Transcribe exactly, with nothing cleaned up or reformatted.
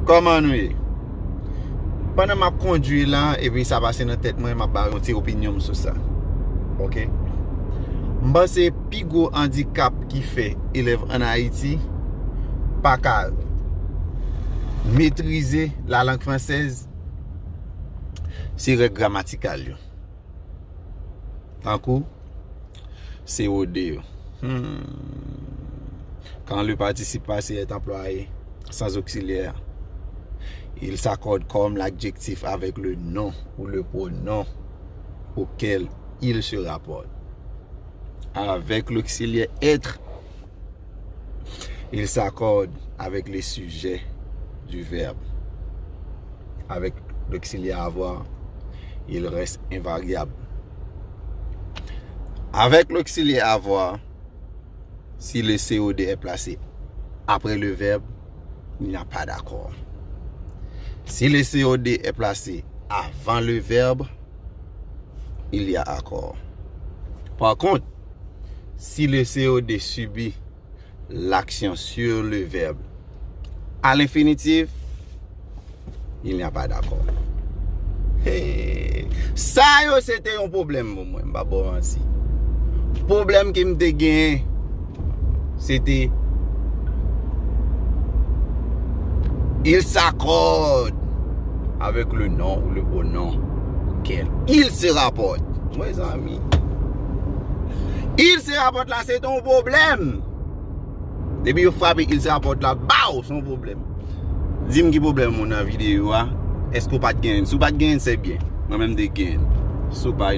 Kòman nou ye? Pandan m ap kondwi la, epi sa pase nan tèt mwen, m ap ba yon ti opinyon m sou sa. Oke? M panse pi gwo andikap ki fè elèv ann Ayiti pa ka metrize lalang fransèz, se règ gramatikal yo. Tankou, C O D yo. Hmm. Quand le participe passé est employé sans auxiliaire, il s'accorde comme l'adjectif avec le nom ou le pronom auquel il se rapporte. Avec l'auxiliaire être, il s'accorde avec le sujet du verbe. Avec l'auxiliaire avoir, il reste invariable. Avec l'auxiliaire avoir, si le C O D est placé après le verbe, il n'y a pas d'accord. Si le C O D est placé avant le verbe, il y a accord. Par contre, si le C O D subit l'action sur le verbe à l'infinitif, il n'y a pas d'accord. Hey. Sa yo se te yon pwoblèm pou mwen, m pa ba w manti. Pwoblèm ke m te genyen, se te il s'accorde avec le nom ou le pronom auquel il se rapporte. Mezanmi. Il se rapporte la, se te yon pwoblèm. Depi yo frape il se rapporte la, baw, se yon pwoblèm. Di m ki pwoblèm ou nan videyo a. Èske w pa t genyen? Si w pa t genyen, se byen. Mwen menm te genyen. Si w pa,